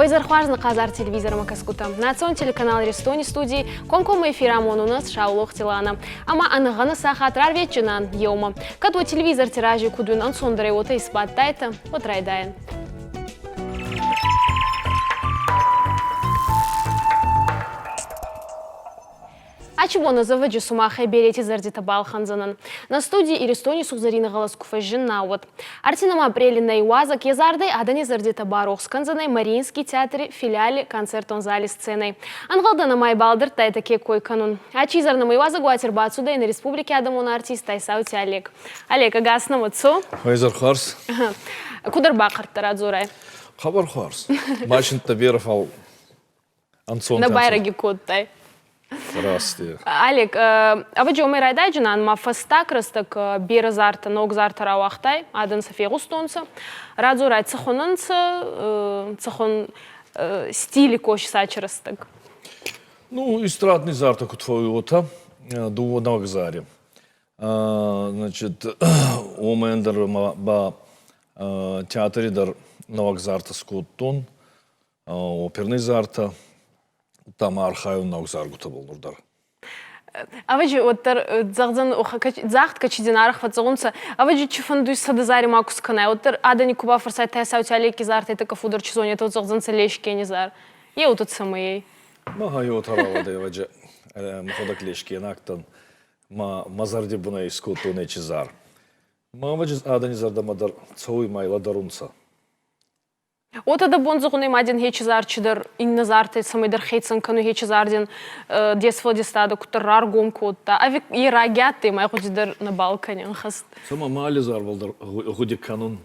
Уӕ хуарз хъазар телевизормӕ кӕсгутӕ. Национ телеканал Иристони студий комкоммӕ эфир амонунӕс Саулохти Лана. Ӕма ӕнӕгъӕнӕ сахат рарветджинан еумӕ. Кӕд уӕ телевизорти рази куд уин ӕнцондӕрӕй уотӕ исбадтайтӕ, уӕд райдайӕн. Ачи бон ӕзӕвӕджы сумахӕй берети зӕрдитӕ балхӕндзӕнӕн. Нӕ студий Иристони сугъзӕрийнӕ гъӕлӕс ку фӕззинна, уӕд. Ӕртинӕм апърели нӕ иуазӕг е зардӕй адӕни зӕрдитӕ барохс кӕндзӕнӕй Мариинский театри филиали концертон зали сценӕй. Ӕнгъӕлдӕн ӕма ибӕл дардтайтӕ ке кой кӕнун. Ачи изӕр нӕмӕ иуазӕгуати ӕрбацудӕй нӕ республики адӕмон артист Айсаути Олег. Олег, ӕгас нӕмӕ цо. Хуӕздӕр хуарз. Куд ӕрбахъӕрдтӕ радзорай? Хъӕбӕр хуарз. Машинттӕ берӕ, фал ӕнцон. Нӕ байрӕги кодтай. Раст. Олег, ӕвӕджи уомӕй райдайджинан ма фӕстаг рӕстӕг берӕ зартӕ, ног зартӕ рауагътай, адӕн сӕ фегъустонцӕ. Радзорай, цӕхуӕн ӕнцӕ, цӕхуӕн стили косис ачи рӕстӕг? Ну, эстрадный зартӕ куд фӕууй, уотӕ дууӕ нӕуӕг зари. Значит, уомӕн дӕр ма ба театри дӕр нӕуӕг зартӕ скодтон, оперный зартӕ, удта ма архайун нӕуӕг заргутӕбӕл нур дӕр. Ӕвӕджи уӕддӕр зӕгъдзӕн, загъд кӕчидзин арӕх фӕццӕгъунцӕ, ӕвӕджи чи фӕндуй сӕдӕ зари ма ку скӕнай, уӕддӕр адӕни ку бафӕрсай Тайсаути Олекки зартӕй тӕккӕ фулдӕр чи зонетӕ, уӕд зӕгъдзӕнцӕ Лешкени зар. Е уотӕ цӕмӕй ӕй? Ма еуотӕ рауадӕй, ӕвӕджи, мӕхуӕдӕг лешкенагтӕн ма мӕ зӕрди бунӕй искодтон ечи зар. Ма ӕвӕджи адӕни зӕрдӕмӕ дӕр цӕуй ма лӕдӕрунцӕ. Уотӕ дӕ бон зӕгъун ма дин хечи зарчидӕр иннӕ зартӕй цӕмӕйдӕр хецӕн кӕнуй хечи зар дин де сфӕлдистадӕ куддӕр раргом кодта, ӕви е раги адтӕй ма гъуди дӕр нӕбал кӕни ӕнхӕст? Цума ма алли зарбӕл дӕр гъуди кӕнун,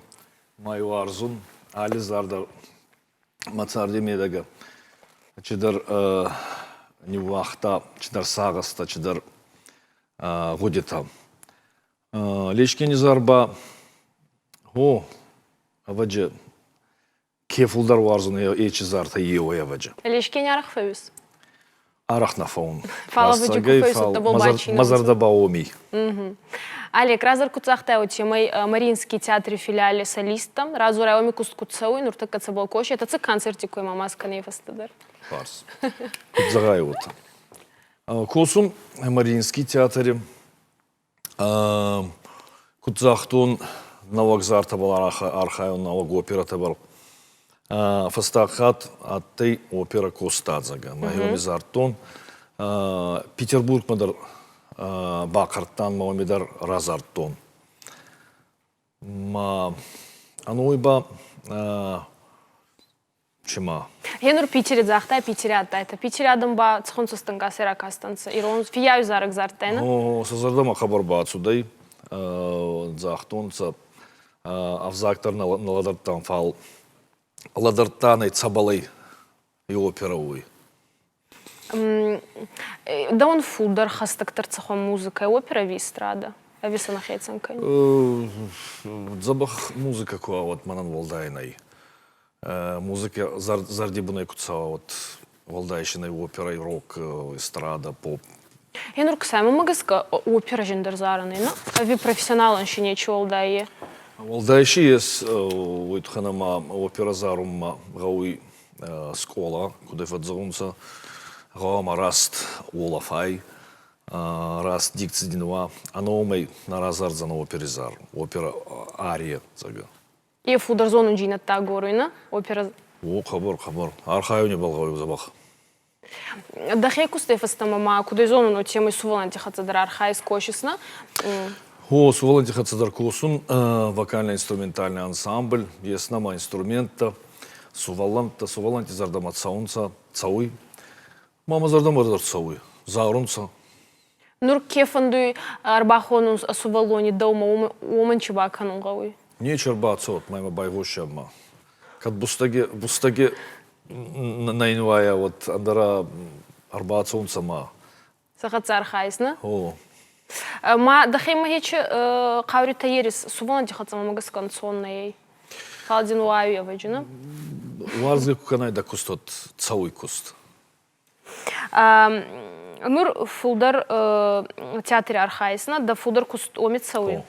ма уарзун алли зар дӕр мӕ царди медӕгӕ чидӕр ниууагъта, чидӕр сагъӕстӕ, чидӕр гъудитӕ. Лешкени зар ба, о, ӕвӕджи, ке фулдӕр уарзун ечи зартӕ еуӕй ӕвӕджи. Лешкени арӕх фӕууис? Арӕх нӕ фӕуун. Фал ӕвӕджи ку фӕууис, уӕдта бачийнӕ. Мӕ зӕрдӕ ба уоми. Олег, разӕр куд загътай, уотемӕй Мариинский театри филиали солисттӕ, радзорай уоми куст куд цӕуй, нуртӕккӕ цӕбӕл косетӕ, ци концерти кой ма ма скӕней фӕстӕдӕр? Хуарз. Куд зӕгъай, уотӕ. Косун Мариинский театри. Куд загътон, нӕуӕг зартӕбӕл архайун, нӕуӕг оператӕбӕл. Фӕстаг хатт адтӕй опера Костадзагӕ. Мӕхе зардтон. Петербургмӕ дӕр бахъӕрдтан, ма уоми дӕр разардтон. Ма ӕнӕуи ба Чима? Гъенур Питери загътай, Питери адтайтӕ. Питери адӕм ба цӕхуӕн цӕстӕнгасӕй ракастӕнцӕ? Ирон фиййауи зарӕг зардтайнӕ? О, сӕ зӕрдӕмӕ хъӕбӕр бацудӕй. Загътонцӕ, ӕвзаг дӕр нӕ лӕдӕрдтан, фал лӕдӕрдтан ӕй цӕбӕлӕй и оперӕ уой. Дӕуӕн фулдӕр хӕстӕгдӕр цӕхуӕн музыкӕ, оперӕ ӕви эстрада? Ӕви сӕ нӕ хецӕн кӕнй? Дзӕбӕх музыкӕ ку уа, уӕд мӕнӕн уӕлдай нӕй. Музыкӕ зӕрдибунӕй ку цӕуа, уӕд уӕлдай си нӕй оперӕ, рок, эстрада, поп. Енур кӕсӕмӕ гӕсгӕ оперӕ зиндӕр зарӕн ӕй, ӕви профессионалӕн си нечи уӕлдай е? Уӕлдай си ес, уой туххӕн ӕма оперӕ зарунмӕ гъӕуй скъола, куд ӕй фӕдздзӕгъунцӕ, гъӕуама раст уолӕфай, раст дикци дин уа, ӕнӕ уомӕй нӕ разардзӕнӕ опери зар, опера ария, зӕгъгӕ. Е фулдӕр зонундзийнӕдтӕ агоруй, нӕ опера? О, хъӕбӕр, хъӕбӕр. Архайуни бал гъӕуй дзӕбӕх. Дӕхе кустӕй фӕстӕмӕ ма кудӕй зонун, уотемӕй сувӕллӕнтти хӕццӕ дӕр архайис, косис, нӕ? О, сувӕллӕнтти хӕццӕ дӕр косун. Вокально-инструментальный ансамбль, ес нӕмӕ инструменттӕ, сувӕллӕнттӕ, сувӕллӕнтти зӕрдӕмӕ цӕунцӕ, цӕуй. Ма мӕ зӕрдӕмӕ дӕр цӕуй, зарунцӕ. Нур ке фӕндуй ӕрбахонун сувӕллони дӕумӕ, уомӕн чи бакӕнун гъӕуй? Нечи ӕрбацӕуӕд, ма имӕ байгъосӕн ма. Кӕд бустӕги, бустӕги нӕ ин уайа, уӕд ӕндӕра ӕрбацӕунцӕ ма. Сӕ хӕццӕ архайис, нӕ? О. Ма дӕхемӕ ечи хъауритӕ ерис сувӕллӕнтти хӕццӕ мӕмӕ гӕсгӕ ӕнцон нӕ ӕй. Фал дин уайуй ӕвӕджи, нӕ? Уарзгӕ ку кӕнай дӕ куст, уӕд цӕуй куст. Нур фулдӕр театри архайис, нӕ? Дӕ фулдӕр куст уоми цӕуй?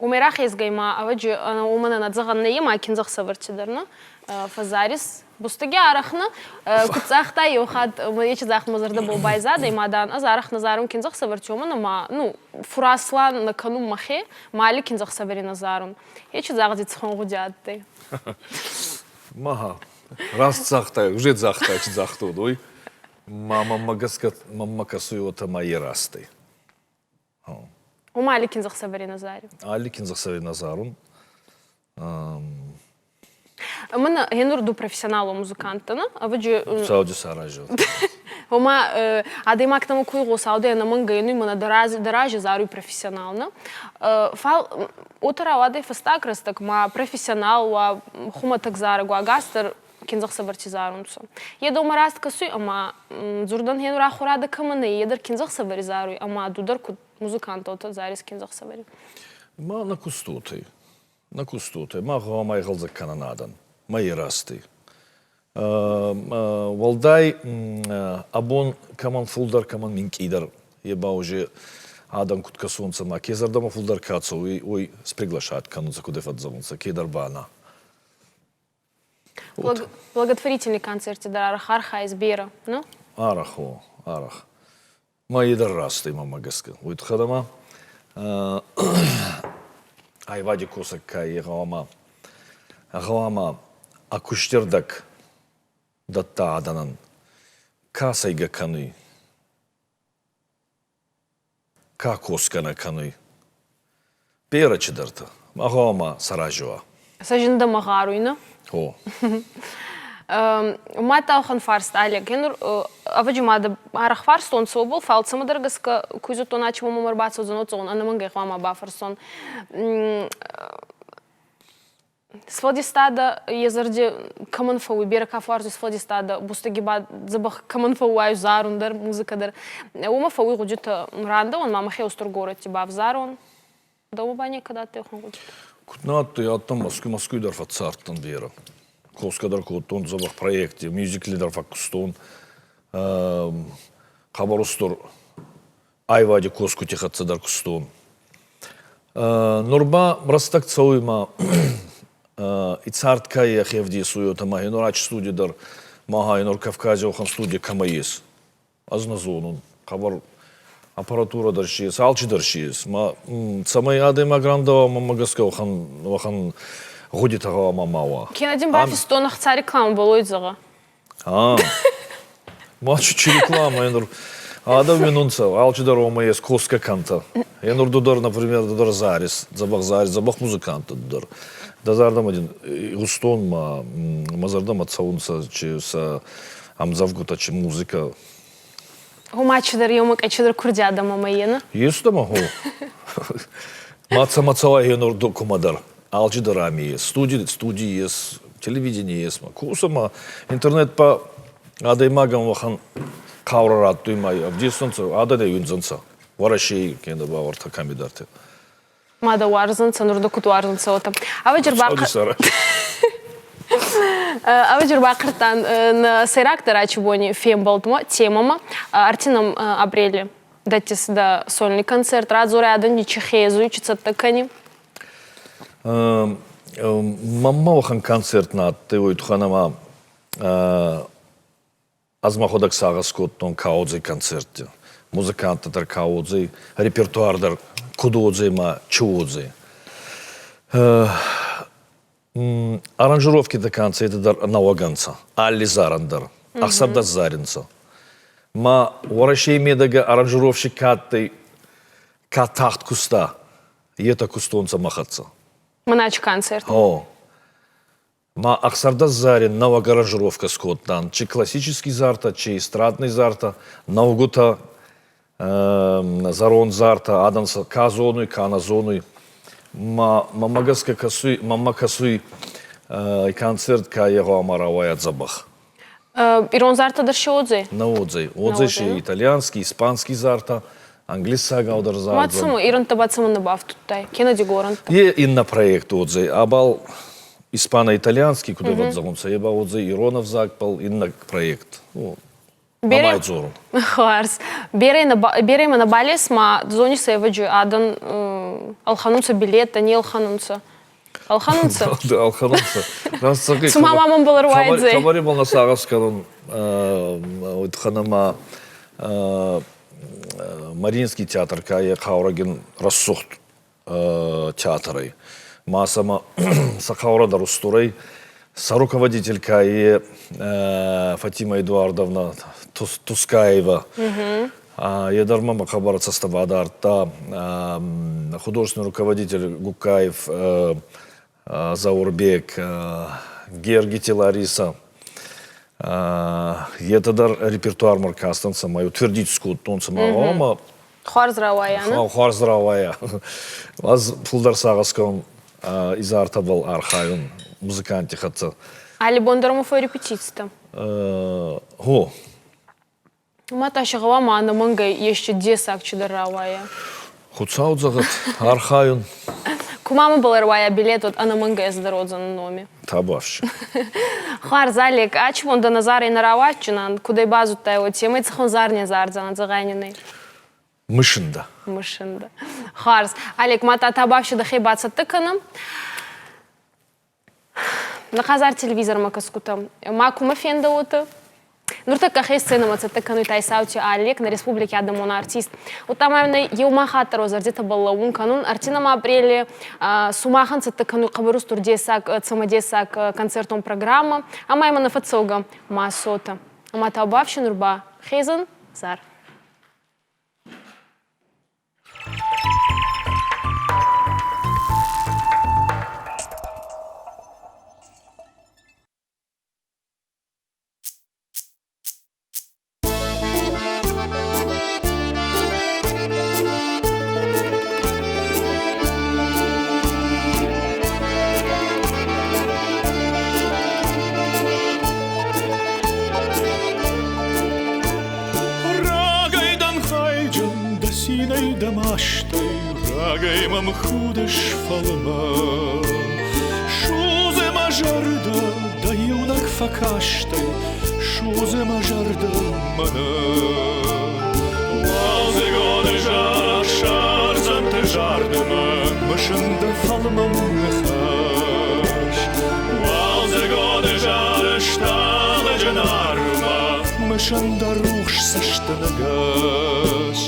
Уымӕй рахезгӕй ма, ӕвӕджи, уомӕн ӕнӕдзӕгъӕн нӕййе ма киндзӕхсӕвӕрти дӕр нӕ фӕззарис. Бустӕги арӕх нӕ, куд загъта еу хатт, ечи загъд мӕ зӕрдӕбӕл байзадӕй, ма, дан, ӕз арӕх нӕ зарун киндзӕхсӕвӕрти, уомӕн ӕма, ну, фураслан нӕ кӕнун мӕхе, ма алли киндзӕхсӕвӕри нӕ зарун. Ечи загъди цӕхуӕн гъуди адтӕй? Ма, раст загътай, уже загътай, чи загътон, уой. Ма мӕммӕ гӕсгӕ мӕммӕ кӕсуй уотӕ ма е раст ӕй. Уым алы киндзӕхсӕвӕри нӕ зари. Али киндзӕхсӕвӕри нӕ зарун. Мын гъенур ду профессионалон музыкант дӕн, ӕвӕджи Сауди саразӕд. Ома адӕймагтӕмӕ ку игъосаудӕй ӕнӕмӕнгӕ ину мӕнӕ дӕ рази заруй профессионал, нӕ? Фал уотӕ рауадӕй фӕстаг рӕстӕг ма профессионал уа, хумӕтӕг зарӕг уа, ӕгас дӕр киндзӕхсӕвӕрти зарунцӕ. Е дӕумӕ раст кӕсуй ӕма дзурдӕн хенур ахурадӕ кӕмӕн ӕй, е дӕр киндзӕхсӕвӕри заруй ӕма ду дӕр куд музыкант уотӕ зарис киндзӕхсӕвӕри. Ма нӕ кустотӕй, нӕ кустотӕй, ма гъӕуама игъӕлдзӕг кӕнӕн адӕн, ма ерасти. Уӕлдай абон кӕмӕн фулдӕр, кӕмӕн минкъийдӕр, е ба уже адӕм куд кӕсунцӕ ма ке зӕрдӕмӕ фулдӕр ка цӕуй, уой сприглашать кӕнунцӕ, куд фӕдздзӕгъунцӕ, кедӕр ба нӕ. Благотворительный концерти дӕр арӕх архайыс берӕ, ну? Арӕх, о, арӕх. Ма е дӕр раст ӕй мӕмӕ гӕсгӕ. Уой туххӕй ӕма айвади косӕг ка е гъӕуама ӕ кустӕрдӕг дӕтта адӕнӕн. Ка сӕйгӕ кӕнуй, ка косгӕ нӕ кӕнуй. Берӕ чидӕртӕ. Ма гъӕуама сарази уа. Сӕ зиндӕмӕ гъаруй, нӕ? О. Мадта уӕхӕн фарст, Олег, енур ӕвӕджи ма дӕ арӕх фарстонцӕ уобӕл, фал цӕмӕдӕр гӕсгӕ ку зудтон, ачи мӕмӕ ӕрбацӕудзӕн, уоцӕун, ӕнӕмӕнгӕй гъӕуама бафӕрсон. Сфӕлдистадӕ йӕ зӕрди кӕмӕн фӕууй, берӕ ка фӕуарзуй сфӕлдистадӕ, бустӕги ба дзӕбӕх кӕмӕн фӕууай зарун дӕр, музыкӕ дӕр, уомӕ фӕууй гъудитӕ рандӕуӕн, ма мӕхе устур горӕтти бавзарон. Дӕумӕ ба некӕд адтӕй уӕхӕн гъудитӕ? Куд нӕ адтӕй, адтӕн Москви, Москви дӕр фӕццардтӕн берӕ. Косгӕ дӕр кодтон дзӕбӕх проекти, мюзикли дӕр фӕккустон. Хъӕбӕр устур айвади косгути хӕццӕ дӕр кустон. Нур ба рӕстӕг цӕуй ма и цард ка йӕхе ӕвдесуй, уотӕ ма хенур ачи студи дӕр ма хенур Кавкази уӕхӕн студи кӕмӕ ес. Ӕз нӕ зонун. Хъӕбӕр аппаратура дӕр си ес, алчи дӕр си ес. Ма цӕмӕй адӕймаг рандӕуа, мӕнмӕ гӕсгӕ уӕхӕн уӕхӕн гъудитӕ гъӕуама ма уа. Кенӕ дин бафистон ӕхца рекламӕбӕл уой зӕгъӕ. А, ма чи реклама, енур адӕм уинунцӕ, алчидӕр уомӕ ес косгӕ кӕнтӕ. Енур ду дӕр, например, ду дӕр зарис, дзӕбӕх зарис, дзӕбӕх музыкант ду дӕр. Дӕ зӕрдӕмӕ дин игъустон ма, мӕ зӕрдӕмӕ цӕунцӕ чи сӕ ӕмдзӕвгутӕ, чи музыкӕ. Гъома чидӕр еумӕ чидӕр курдиадӕ мӕмӕ ена? Ес дӕмӕ, хо. Ма цӕмӕ цӕуа енур кумӕдӕр. Алчидӕр ами ес, студи, студи ес, телевидение ес ма. Куса ма интернет ба адӕймагӕн уӕхӕн хъаурӕ раттуй ма ӕвдесунцӕ, адӕнӕй уиндзӕнцӕ. Уӕрӕсей кенӕ ба уӕртӕ кӕмидӕрти. Ма дӕ уарзунцӕ, нур дӕ куд уарзунцӕ, уотӕ. Ӕвӕджи ӕрбахъӕрдтан нӕ сӕйрагдӕр ачи фембӕлдмӕ, темӕмӕ. Ӕртинӕм апрели дӕттис дӕ сольный концерт, радзорӕ адӕни чи хезуй, чи цӕттӕ кӕни. Мӕнмӕ уӕхӕн концерт нӕ адтӕй, уой туххӕн ӕма ӕз мӕхуӕдӕг сагъӕс кодтон ка уодзӕй концертти, музыканттӕ дӕр ка уодзӕй, репертуар дӕр куд уодзӕй ма чи уодзӕй. Аранжировкитӕ концерти дӕр нӕуӕг ӕнцӕ, алли зарӕн дӕр, ӕхсӕрдӕс зари нцӕ. Ма Уӕрӕсей медӕгӕ аранжировщик ка адтӕй, ка тагъд куста, етӕ кустонцӕ мӕ хӕццӕ. Мӕнӕ концерт. О. Ма ӕхсӕрдӕс зари нӕуӕг аранжировкӕ скодтан, чи классический зартӕ, чи эстрадный зартӕ, нӕугутӕ, зӕронд зартӕ, адӕн сӕ ка зонуй, ка нӕ зонуй. Ма мӕмӕ гӕсгӕ кӕсуй, мӕмӕ кӕсуй концерт ка е гъӕуама рауайа дзӕбӕх. Ирон зартӕ дӕр си уодзӕй? Нӕ уодзӕй. Уодзӕй си итальянский, испанский зартӕ, англисагау дӕр зардзӕн. Ма цӕмӕ ирӕнттӕ ба цӕмӕннӕ бафтудтай? Кенӕ дигорӕнттӕ? Е иннӕ проект уодзӕй. Абал испано-итальянский куд ӕвӕдзӕгъунцӕ, е ба уодзӕй ирон ӕвзагбӕл иннӕ проект. Ну, Бере хуарз. Бере бере ма нӕбал ес, ма зонис ӕвӕджи адӕн. Ӕлхӕнунцӕ билеттӕ, не ӕлхӕнунцӕ? Ӕлхӕнунцӕ? Ӕлхӕнунцӕ. Раст зӕгъи. Цума ма мӕнбӕл ӕруайдзӕй? Хабари бон сагъӕс кӕнун, уой туххӕн ӕма Мариинский театр ка е хъаурӕгин рӕсугъд театрӕй. Ма сӕмӕ сӕ хъаурӕ дӕр устурӕй. Сӕ руководитель ка е Фатима Эдуардовна Тускаева. Е дӕр мӕмӕ хъӕбӕр цӕстӕ бадардта. Художественный руководитель Гукаев Заурбек, Гергити Лариса. Етӕ дӕр репертуармӕ ркастӕнцӕ ма утвердить скодтонцӕ ма ӕма Хуарз рауайа, не? Хуарз рауайа. Ӕз фулдӕр сагъӕс кӕнун изӕртӕбӕл архайун музыкантти хӕццӕ. Алли бон дӕр ма репетицитӕ? Гъо. Мадта си гъӕуама ӕнӕмӕнгӕй ести дессаг чидӕр рауайа. Хуцау зӕгъӕд, архайун. Кумӕ мӕбӕл ӕруайа билет, уӕд ӕнӕмӕнгӕй ӕз дӕр уодзӕнӕн номи. Табуафси. Хуарз, Олег, ачи дӕ Назарӕй нӕ рауадзджынӕн, куд ӕй базудтай, уотемӕй цӕхуӕн зар не зардзӕнӕ, зӕгъай нин ӕй. Мысында. Мысында. Хуарз. Олег, мадта табуафси дӕхе бацӕттӕ кӕнӕ. Нӕ хӕдзар телевизормӕ кӕсгутӕ, ма кумӕ фендӕуотӕ? Нуртӕккӕ хе сценӕмӕ цӕттӕ кӕнуй Тайсаути Аллек, нӕ республики адӕмон артист. Удта ма нӕ еума хатт дӕр зӕрдитӕбӕл лӕуун кӕнун. Ӕртинӕм апрели сумахӕн цӕттӕ кӕнуй хъӕбӕр устур дессаг, цӕмӕдессаг концертон программӕ. Ӕма имӕ нӕ фӕццӕугӕ ма сотӕ. Ӕма табуафси нур ба хезӕн зар. Рагӕй дӕн хайджын дӕ цинӕй, дӕ мастӕй, Рагӕй мӕм худыс фӕлмӕн. Судзы мӕ зӕрдӕ дӕ иунӕг фӕкастӕй, Судзы мӕ зӕрдӕ мӕнӕн. Уалдзыгон изӕр ӕхсӕрдзӕнты зардмӕ Мысын дӕ фӕлмӕн ныхас. Уалдзыгон изӕр ыстъалыджын арвмӕ Мысын дӕ рухс цӕстӕнгас.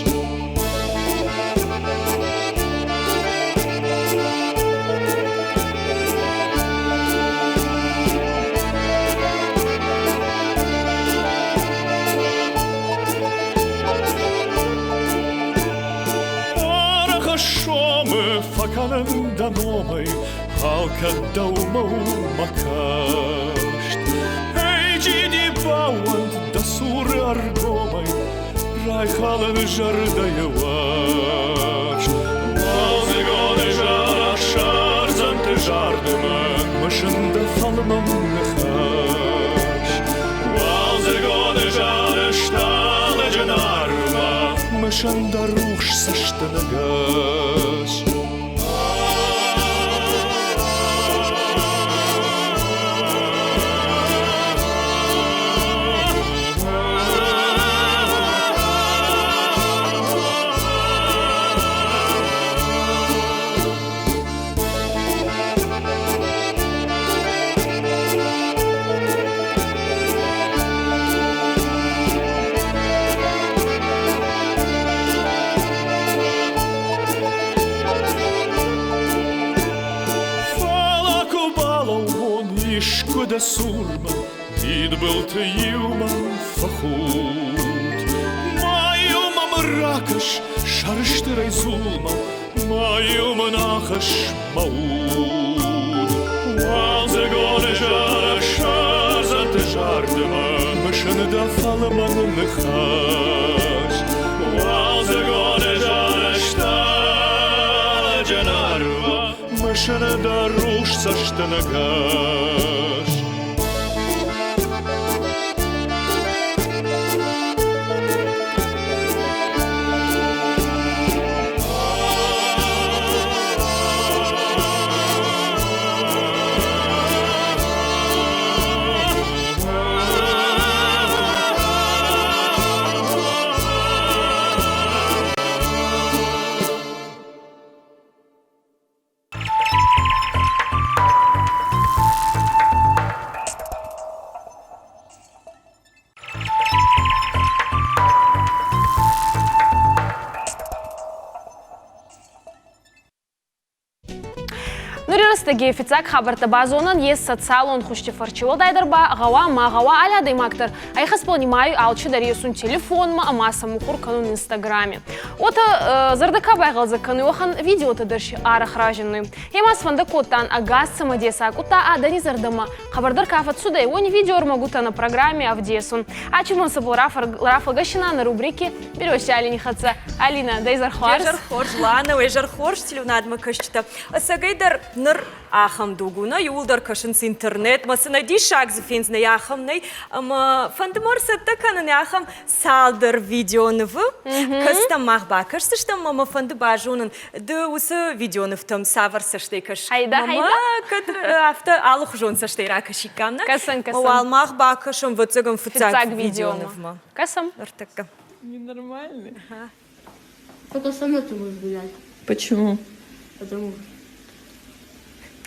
Арахашомы фӕкӕнын дӕ номӕй, Алкӕд дӕумӕ у мӕ каст. Эй, джиди, баууӕнд дӕ цуры ӕргомӕй, Райхалын зӕрдӕйы уарзт. Уалдзыгон изӕр ӕхсӕрдзӕнты зардмӕ Мысын дӕ фӕлмӕн ныхас. Уалдзыгон изӕр ыстъалыджын арвмӕ Мысын дӕ рухс цӕстӕнгас. Фӕлӕ куы балӕууон искуы дӕ цурмӕ, Мидбылты иумӕ фӕхуд. Ма-иу мӕм ракӕс сӕрыстырӕй зулмӕ, Ма-иу мын ахӕсс мӕ уд. Уалдзыгон изӕр ӕхсӕрдзӕнты зардмӕ Мысын дӕ фӕлмӕн ныхас. Уалдзыгон изӕр ыстъалыджын арвмӕ Мысын дӕ рухс цӕстӕнгас. рӕстӕги фиццаг хабӕрттӕ базонӕн ес социалон хузти фӕрчи. Уӕлдайдӕр ба гъӕуа ма гъӕуа алли адӕймаг дӕр ӕй хӕсбол нимайуй алчидӕр есун телефонмӕ ӕма сӕ мухур кӕнун Инстаграме. Уотӕ зӕрдӕ ка байгъӕлдзӕг кӕнуй, уӕхӕн видеотӕ дӕр си арӕх разиннуй. Ема сфӕндӕ кодтан ӕгас цӕмӕдесаг, удта адӕни зӕрдӕмӕ хъӕбӕрдӕр ка фӕццудӕй, уони видеоӕрмӕгутӕ нӕ программи ӕвдесун. Ачи сӕбӕл рафӕлгӕсинан нӕ рубрики Берёзти Алини хӕццӕ. Алина, дӕ изӕр хуарз. Изӕр хорз, Лана, изӕр хорз, телеуынадмӕ кӕсджытӕ. Ӕцӕгӕйдӕр ныр ахӕм дуг у, нӕ иууылдӕр кӕсынц интернетмӕ, цы нӕ диссаг дзы фендзынӕ, ахӕм нӕй. Ӕмӕ фӕнды ма ӕрцӕттӕ кӕнын ахӕм цалдӕр видеонывы, кӕцытӕм мах бакӕсдзыстӕм ӕмӕ мӕ фӕнды базонын, ды уыцы видеонывтӕм цавӕр цӕстӕй кӕсыс? Хайда, хайда. Кӕд афтӕ алыхуызон цӕстӕй ракӕсиккам, нӕ? Кӕсӕн, кӕсӕн. Уал мах бакӕсӕм, ӕвӕццӕгӕн, фыццаг видеонывмӕ. Кӕсӕм. Ныртӕккӕ. Ненормальный. Ага. Только со мной ты будешь гулять. Почему? Потому что.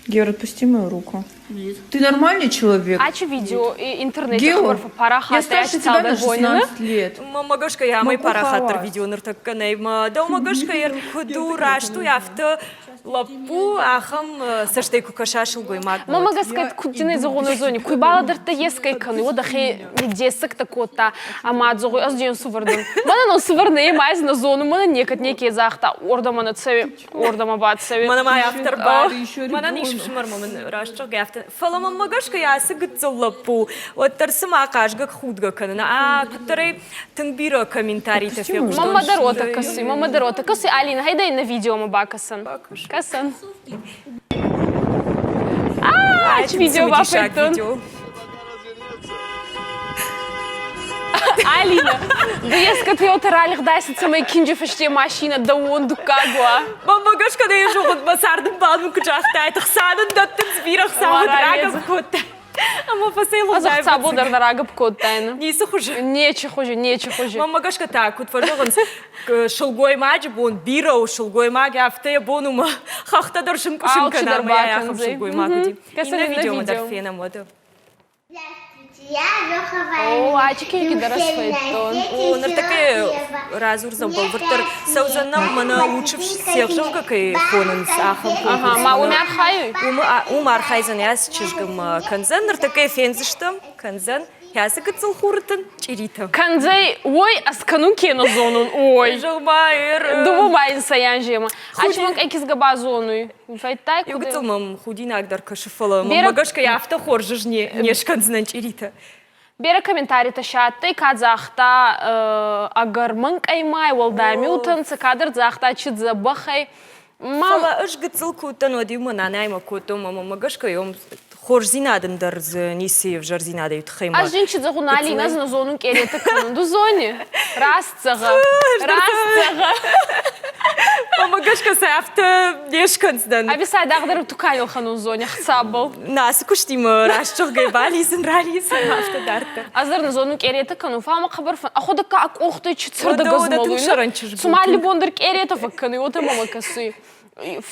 Гера, отпусти мою руку. Нет. Ты нормальный человек? Ачи видео интернете Гео, хабар я старше тебя на 16 лет. Мӕнмӕ гӕсгӕ йӕ амӕй парахатдӕр видео ныртӕккӕ нӕй. Дӕумӕ гӕсгӕ йӕ куыд у раст уый афтӕ лӕппу ахӕм цӕстӕй куы кӕса сылгоймагмӕ. Мӕнмӕ гӕсгӕ куд дин ӕй зӕгъун зони, куй балӕдӕрдтӕ ескӕй кӕнуй, уӕд ӕхе ниддессӕгтӕ кодта ӕма зӕгъуй, ӕз де нсувӕр дӕн. Мӕнӕн ӕнсувӕр нӕй, ма ӕз нӕ зонун, мӕнӕн некӕд неке загъта, уордӕмӕ нӕ цӕуи, уордӕмӕ бацӕуи. Мӕнӕ ма автор ба, мӕнӕн ис ӕфсымӕрмӕ мын раст зӕгъгӕ афтӕ. Фӕлӕ мӕнмӕ гӕсгӕ ацы гыццыл лӕппу уӕддӕр цыма хъазгӕ худгӕ кӕнын. А куыддӕрӕй тынг бирӕ комментаритӕ фехъуыстон. Мама дӕр уотӕ кӕсуй, мама дӕр уотӕ кӕсуй. Алина, хайда иннӕ видеомӕ бакӕсӕн. Кӕсӕн. А, чи видео бафӕдтон. Алина, ды ескӕд еутӕ ралигъдайсӕ, цӕмӕй кинджи фӕсте машинӕ дӕуон дуккаг уа? Мӕнмӕ гӕсгӕ дӕ зӕгъун, мӕ цардӕмбал мын куы загътай, хца нын дӕттынц бирӕ хца, уӕд рагӕпп кодтай. Ӕмӕ фӕцӕйлыгъдай. Ӕз ӕхцабол дӕр нӕ рагӕпп кодтайнӕ. Ницы хуызы. Нечи хуызы, нечи хуызы. Мӕнмӕ гӕсгӕ та, куыд фӕзӕгъынц, сылгоймаджы бон бирӕ у, сылгоймаг афтӕ йӕ бон у мӕ хӕхтӕ дӕр сынкъуысын кӕна, ӕмӕ йӕ ахӕм сылгоймаг уыди. Иннӕ видеомӕ дӕр фенӕм уӕдӕ. Я Леха О, ачки расфеттон. О, ныртӕккӕ радзурдзӕн бӕлвырддӕр цӕудзӕн нӕм мӕнӕ лучше всех зӕгъгӕ кӕй хонынц, ахӕм Ага, ма уым архайуй? Уым архайдзӕн ацы чызг ӕмӕ кӕндзӕн, ныртӕккӕ фендзыстӕм, кӕндзӕн. Кӕцы гыццыл хуры тын чъиритӕ. Кӕндзӕй, ой, ӕз кӕнун ке нӕ зонун, ой. Зӕгъ-ма, Дууӕ ма ин сӕйанземӕ. Ачи мӕн къай кизгӕ базонуй. Фӕйдтай Иу гыццыл мӕм худинаг дӕр кӕсы, фӕлӕ мӕнмӕ гӕсгӕ афтӕ хорз ӕз не скӕндзынӕн чъиритӕ. Берӕ комментаритӕ си адтӕй, ка загъта ӕгӕр мӕнкъӕймӕй, уӕлдай миутӕнцӕ, кадӕр загъта чи дзӕбӕхӕй. Фӕлӕ ӕз гыццыл куы уыдтӕн, уӕд-иу мӕ нанаймӕ кодтон, мӕ мӕнмӕ гӕсгӕ хорздзинад ын дӕр дзы ницы ӕвзӕрдзинадӕй тыххӕй Ӕз ин чи зӕгъун, Алина, ӕз нӕ зонун къеретӕ кӕнун. Ду зони? Раст зӕгъӕ. Раст зӕгъӕ. Мӕнмӕ гӕсгӕ сӕ афтӕ не скӕндзынӕн. Ӕви цайдагъдӕр туканил хӕнун зони хцабыл. На, ацы куыстимӕ раст зӕгъгӕй балидзын, ралидзын, афтӕ дарддӕр. Ӕз дӕр нӕ зонун къеретӕ кӕнун, фал мӕ хъӕбӕр фӕн. Ӕхуӕдӕг ка къохтӕй чи цӕрдӕг ӕзмӕлуй. Цума алли бон дӕр къеретӕ фӕккӕнуй, уотӕ мӕмӕ кӕсуй.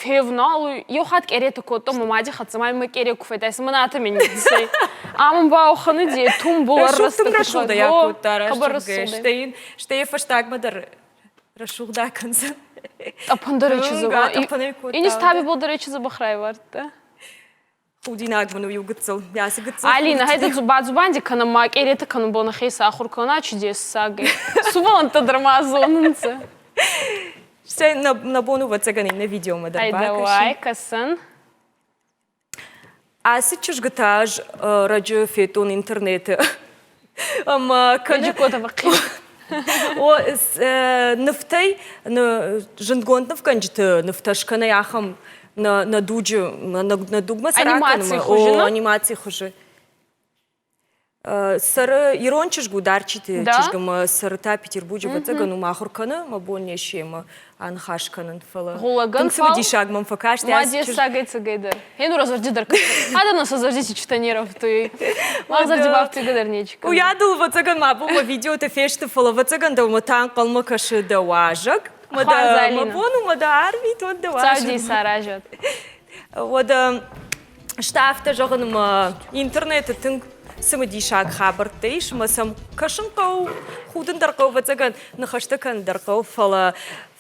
Февналуй. Еу хатт къеретӕ кодтон мӕ мади хӕццӕ, ма мӕ къере ку фӕдайсӕ, мӕн атӕ мин ниццӕй. Ам баухӕны де тумбул ӕррӕстӕ рӕсугъдӕй акодта рӕсугъдӕй. Стӕй стӕй фӕстагмӕ дӕр рӕсугъд акӕндзӕн. Тъӕпӕн дӕр чызг. Инис таби бол дӕр чызг бахрайвардта. Худинаг мын у иу гыццыл. Ацы гыццыл. Алина, хайда бадзубанди кӕнӕм ма къереты кӕнын боны хеса ахуыр кӕна чудессагӕй. Сувӕллӕнттӕ дӕр ма зонынц. Стӕй нӕ бон у, ӕвӕццӕгӕн, иннӕ видеомӕ дӕр Ай давай, кӕсын. Ацы чызгытӕ ӕз раджы федтон интернеты. Ӕмӕ кӕны О, нывтӕй зындгонд нывгӕнджыты нывтӕ скӕнай ахӕм нӕ дуджы, нӕ дугмӕ цы Анимацийы хуызы, О, анимацийы хуызы. Цӕры ирон чызг у Дарчиты чызг ӕмӕ цӕры та Петербурджы, ӕвӕццӕгӕн уым ахуыр кӕны, мӕ бон не сси ӕмӕ аныхас кӕнын, фӕлӕ Гъулӕгӕн тынг цымыдисаг мӕм фӕкасти. Ма дессагӕй цӕгӕйдӕр. Хенура зӕрди дӕр Адӕмӕн сӕ зӕрдити читанеровты. Ма зӕрди бафтуйгӕ дӕр нечи кӕны. Уыйадыл, ӕвӕццӕгӕн, мӕ бон мӕ видеотӕ фесты, фӕлӕ, ӕвӕццӕгӕн, дӕумӕ та ӕнхъӕлмӕ кӕсы дӕ уазӕг. Мӕ дӕ мӕ бон у, мӕ дӕ арвитон дӕ уазӕг. Цауди саразӕд. Уӕдӕ Стӕ афтӕ зӕгъын ӕмӕ интернеты тынг цымыдисаг хабӕрттӕ ис ӕмӕ сӕм кӕсын хъӕуы, худын дӕр хъӕуы, ӕвӕццӕгӕн, ныхӕстӕ кӕнын дӕр хъӕуы, фӕлӕ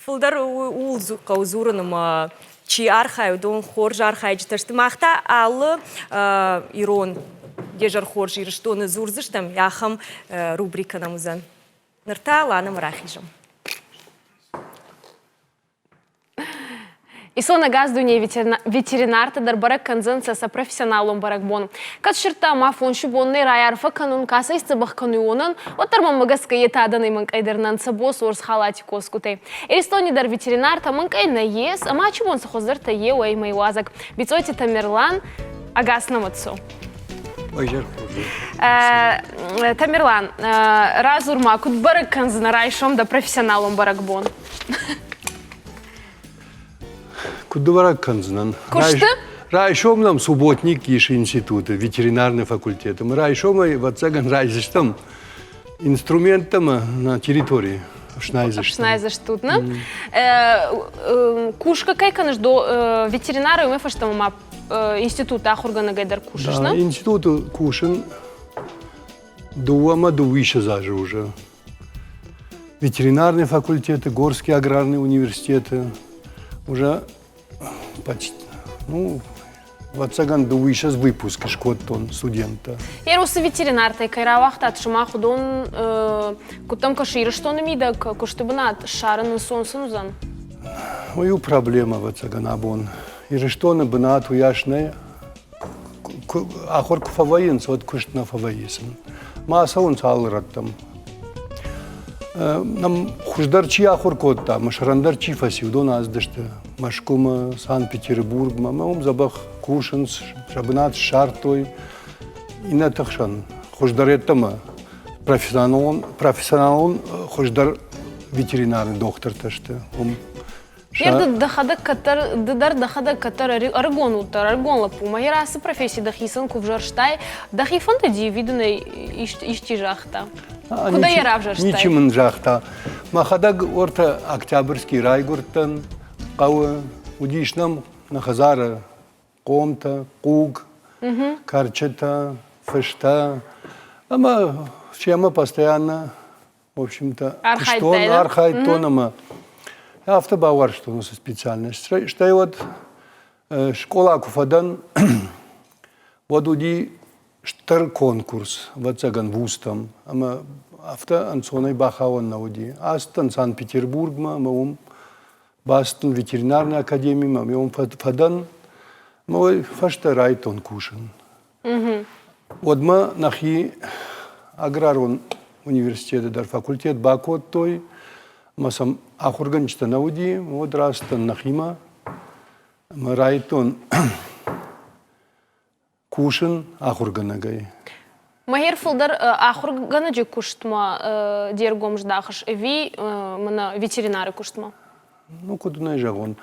фылдӕр ууыл хъӕуы дзурын ӕмӕ. Чи архайы, уыдон хорз архайджытӕ сты. Мах та алы ирон де зӕр хорз Ирыстоны дзурдзыстӕм, ахӕм рубрикӕ нӕм уыдзӕн. Ныр та Ланӕмӕ рахизӕм. Исон ӕгас дунейы ветеринартӕ дӕр бӕрӕг кӕндзӕнцӕ сӕ профессионалон бӕрӕгбон. Кӕд сирдта ӕма фонси бон нӕ райарфӕ кӕнун, кӕцӕй сдзӕбӕх кӕнуй уонӕн, уӕддӕр мӕнмӕ гӕсгӕ етӕ адӕнӕй мӕнкъӕйдӕр нӕ нцӕ боц уорс халати косгутӕй. Иристони дӕр ветеринартӕ мӕнкъӕй нӕййес, ӕма ачи бон сӕ хуӕздӕртӕ еу ӕй мӕ иуазӕг. Бицъойти Тамерлан, ӕгас нӕмӕ цо. Тамерлан, радзур ма, куд бӕрӕг кӕндзынӕ райсом дӕ профессионалон бӕрӕгбон? Куыд бӕрӕг кӕндзынӕн? Куысты? Райсом нӕм субботник ис институты, ветеринарный факультеты. Мы райсомӕй, ӕвӕццӕгӕн, райдзыстӕм инструменттӕ на территории ӕфснайдзыстӕм. Ӕфснайдзыстут, нӕ? Кусгӕ кӕй кӕныс до ветеринары, уымӕй фӕстӕмӕ ма институты ахуыргӕнӕгӕй дӕр кусыс, нӕ? Институты кусын дыууӕ мӕ дыууиссӕдз азы уже. Ветеринарный факультеты, Горский аграрный университеты уже почти, ну, ӕвӕццӕгӕн, дыууиссӕдз выпуск скодтон студенттӕ. Ерусы ветеринартӕй кӕй рауагътат сымах, уыдон куыдтӕм кӕсы Ирыстоны мидӕг куысты бынат ссарын ӕнцон сын уыдзӕн? Уый у проблемӕ, ӕвӕццӕгӕн, абон. Ирыстоны бынат уыйас нӕй, ахуыр куы фӕвӕййынц, уӕд куыст нӕ фӕвӕййы сын. Ма ацӕуынц алы рӕттӕм. Нӕм хуыздӕр чи ахуыр кодта, ӕмӕ сӕрӕндӕр чи фӕци, уыдон ацыдысты Мӕскуымӕ, Санкт-Петербургмӕ, ӕмӕ уым дзӕбӕх кусынц, сӕ бынат ссардтой. Иннӕты хсӕн хуыздӕр йеддӕмӕ профессионалон, профессионалон хуыздӕр ветеринарный дохтыртӕ сты. Уым Ер ды дӕхӕдӕг кӕддӕр, ды дӕр дӕхӕдӕг кӕддӕр ӕрыгон уыдтӕ, ӕрыгон лӕппу. Мӕ ацы професси дӕхицӕн куы взӕрстай, дӕхи фӕндыди ӕви дын ӕй исчи загъта? Куыд ӕй равзӕрстай? Ничи мын загъта. Мӕхӕдӕг уӕртӕ Октябрьский райгуырдтӕн хъӕуы. Уыдис нӕм нӕ хӕдзары хъомтӕ, хъуг, кӕрчытӕ, фыстӕ. Ӕмӕ семӕ постоянно В общем-то, куыстон, архайдтон ӕмӕ афтӕ бауарзтон уыцы специальность. Стӕй уӕд скъола куы фӕдӕн, уӕд уыди стыр конкурс, ӕвӕццӕгӕн, вузтӕм. Ӕмӕ афтӕ ӕнцонӕй бахауӕн нӕ уыди. Ацыдтӕн Санкт-Петербургмӕ ӕмӕ уым бацыдтӕн ветеринарный академимӕ, ӕмӕ уым фӕдӕн. Ӕмӕ уый фӕстӕ райдтон кусын. Уӕдмӕ нӕхи аграрон университеты дӕр факультет бакодтой, ӕмӕ сӕм ахуыргӕнджытӕ нӕ уыди, уӕд рацыдтӕн нӕхимӕ ӕмӕ райдтон кусын ахуыргӕнӕгӕй. Мӕхер фылдӕр ахуыргӕнӕджы куыстмӕ де ргом здахыс ӕви мӕнӕ ветеринары куыстмӕ? Ну, куыд нӕ зӕгъон,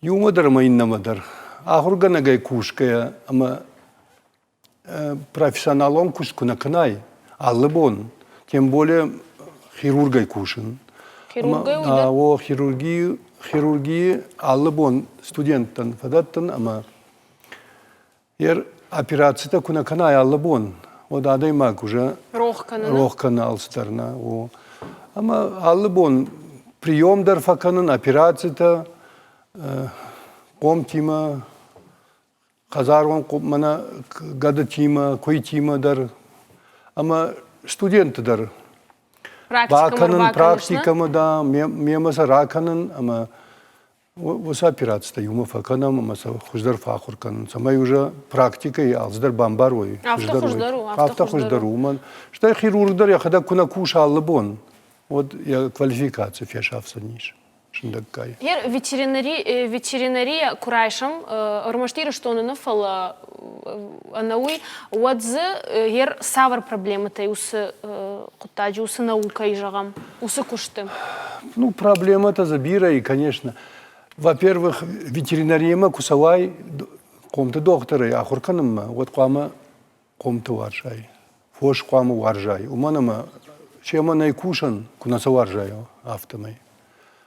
Иумӕ дӕр ӕмӕ иннӕмӕ дӕр. Ахуыргӕнӕгӕй кусгӕйӕ ӕмӕ профессионалон куыст куы нӕ кӕнай алы бон, тем более хирургӕй кусын. Хирургӕй уый дӕр? О, хирургийы, хирургийы алы бон студенттӕн фӕдӕттын ӕмӕ Йе операцитӕ куы нӕ кӕнай алы бон, уӕд адӕймаг уже рох кӕны, рох кӕны алцыдӕр нӕ. О. Ӕмӕ алы бон прием дӕр фӕкӕнын, операцитӕ, хъомтимӕ, хӕдзарон мӕнӕ гӕдытимӕ, куыйтимӕ дӕр ӕмӕ студентты дӕр бакӕнын практикӕмӕ, да, мемӕ сӕ ракӕнын ӕмӕ Уыцы операцитӕ иумӕ фӕкӕнӕм ӕмӕ сӕ хуыздӕр фӕахуыр кӕнын, цӕмӕй уже практикӕйы алцыдӕр бамбарой. Афтӕ хуыздӕр у. Афтӕ хуыздӕр у, уымӕн. Стӕй хирург дӕр йӕхӕдӕг куы нӕ куса алы бон, уӕд йӕ квалификаци фесафдзӕнис сындӕггай. Ер ветеринари, ветеринария куы райсӕм, ӕрмӕст Ирыстоны нӕ, фӕлӕ ӕнӕуый, уӕд дзы ер цавӕр проблемӕтӕй уыцы хъуыддаджы, уыцы наукӕйы зӕгъӕм, уыцы куысты? Ну, проблемӕтӕ дзы бирӕ и, конечно. Во-первых, ветеринариямӕ куы цӕуай хъомты дохтырӕй ахуыр кӕнынмӕ, уӕд хъуамӕ хъомты уарзай, фос хъуамӕ уарзай, уымӕн ӕмӕ семӕ нӕй кусӕн, куы нӕ сӕ уарзай, афтӕмӕй.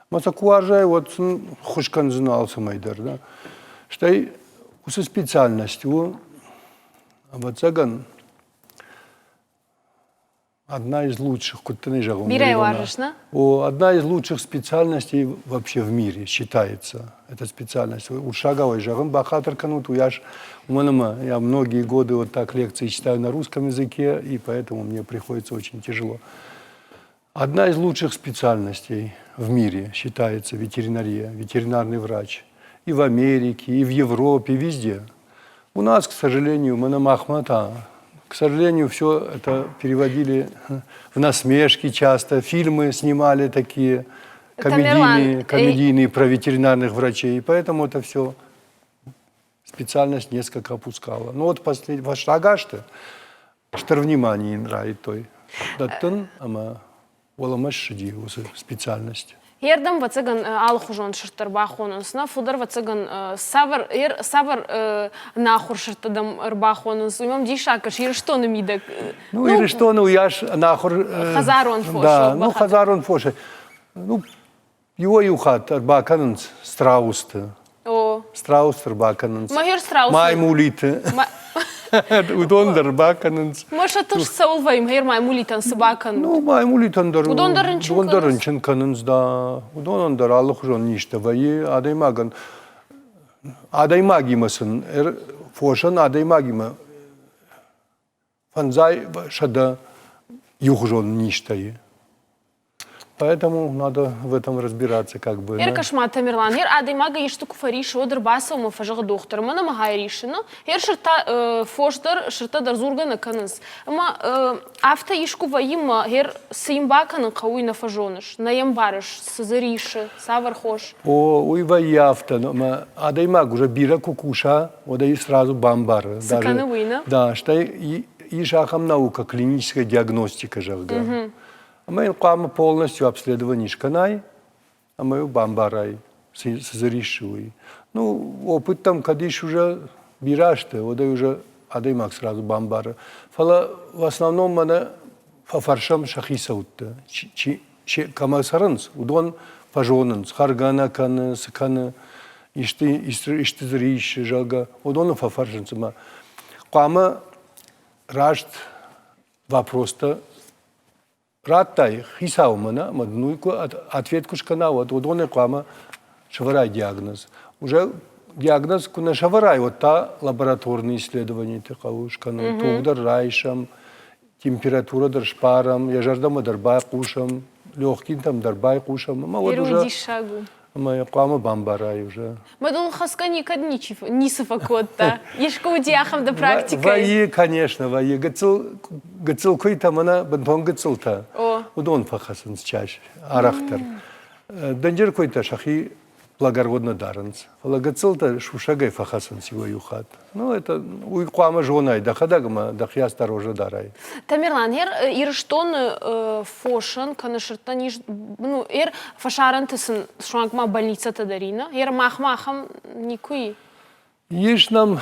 Ӕмӕ сӕ куы уарзай, уӕд сын ххуыс кӕндзынӕ алцӕмӕй дӕр. Да? Стӕй уыцы специальность у, ӕвӕццӕгӕн, Одна из лучших, куыд дын зӕгъон. Бирӕ уарзыс, нӕ? О, одна из лучших специальностей вообще в мире считается. Эта специальность. Уырыссагау зӕгъын, бахатыр кӕнут, уыйас, уымӕн ӕмӕ я многие годы вот так лекции читаю на русском языке, и поэтому мне приходится очень тяжело. Одна из лучших специальностей в мире считается ветеринария, ветеринарный врач. И в Америке, и в Европе, везде. У нас, к сожалению, мы на Махмата, к сожалению, все это переводили в насмешки часто, фильмы снимали такие комедийные, комедийные про ветеринарных врачей. И поэтому это все специальность несколько опускала. Ну вот последний, фӕстаг стыр внимание йын райдыдтой дӕттын ӕмӕ уӕлӕмӕ ссыди уыцы специальность. Ердӕм, ӕвӕццӕгӕн, алыхуызон сырдтӕ ӕрбахонынц. Нӕ фылдӕр, ӕвӕццӕгӕн, цавӕр, цавӕр ӕнахуыр сырдтӕ дӕм ӕрбахонынц, уый мӕм диссаг кӕсы Ирыстоны мидӕг. Ну, Ирыстоны уыйас ӕнахуыр... Хӕдзарон фос. Да, ну, хӕдзарон фос. Ну, Иуӕй-иу хатт ӕрбакӕнынц страусты. О. Страусты ӕрбакӕнынц. Магер страус. Маймулиты. Уыдон дӕр бакӕнынц. Может, тыхст цӕуыл вӕййы, мӕгер маймулитӕн цы бакӕнут? Ну, маймулитӕн дӕр. Уыдон дӕр рынчын Уыдон дӕр рынчын кӕнынц, да. Уыдонӕн дӕр алыхуызон низтӕ вӕййы. Адӕймагӕн адӕймагимӕ сын фосӕн адӕймагимӕ фӕндзай 101 низтӕй. Поэтому надо в этом разбираться как бы. Ӕркӕс-ма, Тамерлан, ер адӕймагӕй исты куы фӕрисы, уӕд ӕрбацӕуы ӕмӕ фӕзӕгъы дохтыр, мӕн ӕмӕ хай рисыны. Ер сырдтӕ, фос дӕр, сырдтӕ дӕр дзургӕ нӕ кӕнынц. Ӕмӕ афтӕ искуы вӕййы мӕ ер цы йын бакӕнын хъӕуы, уый нӕ фӕзоныс, нӕ йӕ мбарыс, цы дзы рисы, цавӕр хос. О, уый вӕййы афтӕ, ӕмӕ адӕймаг уже бирӕ куы куса, уӕд ӕй сразу бамбары. Цы кӕны уый, нӕ? Да, стӕй ис ахӕм наукӕ, клиническая диагностика, зӕгъгӕ. Ӕмӕ йын хъуамӕ полностью обследование скӕнай ӕмӕ-иу бамбарай, цы дзы риссы, уый. Ну, опыт там кӕд ис уже бирӕ азты, уӕд ӕй уже адӕймаг сразу бамбары. Фӕлӕ в основном мӕнӕ фӕфӕрсӕм сӕ хицӕутты, чи, чи, кӕмӕ цӕрынц, уыдон фӕзонынц, хӕргӕ нӕ кӕны, цы кӕны, исты, исты, исты дзы риссы, зӕгъгӕ, уыдоны фӕфӕрсынц ӕмӕ хъуамӕ раст вопростӕ радтай хицаумӕ нӕ, ӕмӕ дын уый куы ответ куы скӕна, уӕд уыдонӕй хъуамӕ сӕвӕрай диагноз. Уже диагноз куы нӕ сӕвӕрай, уӕд та лабораторные исследованиты хъӕуы скӕнын, туг дӕр райсӕм, температурӕ дӕр сбарӕм, йӕ зӕрдӕмӕ дӕр байхъусӕм, легкинтӕм дӕр байхъусӕм, ӕмӕ уӕд уже диссаг у. Ӕмӕ йӕ хъуамӕ бамбарай уже. Мадон хӕсгӕ никӕд ничи ницы фӕкодта. Искуы уыди ахӕм дӕ практикӕйы? Вӕййы, конечно, вӕййы. Гыццыл, гыццыл куыйтӕ мӕнӕ бынтон гыццылтӕ. Уыдон фӕхӕцынц чаще, арӕхдӕр. Дынджыр куыйтӕ сӕхи благородно дарынц, фӕлӕ гыццылтӕ сусӕгӕй фӕхӕцынц иуӕй-иу хатт. Ну, это уый хъуамӕ зонай дӕхӕдӕг ӕмӕ дӕхи осторожно дарай. Тамерлан, ер Ирыстоны фосӕн кӕнӕ сырдтӕн ис, ну, ер фӕсарӕнты сын суанг ма больницӕтӕ дӕр и, нӕ? Ер махмӕ ахӕм никуы и? Ис нӕм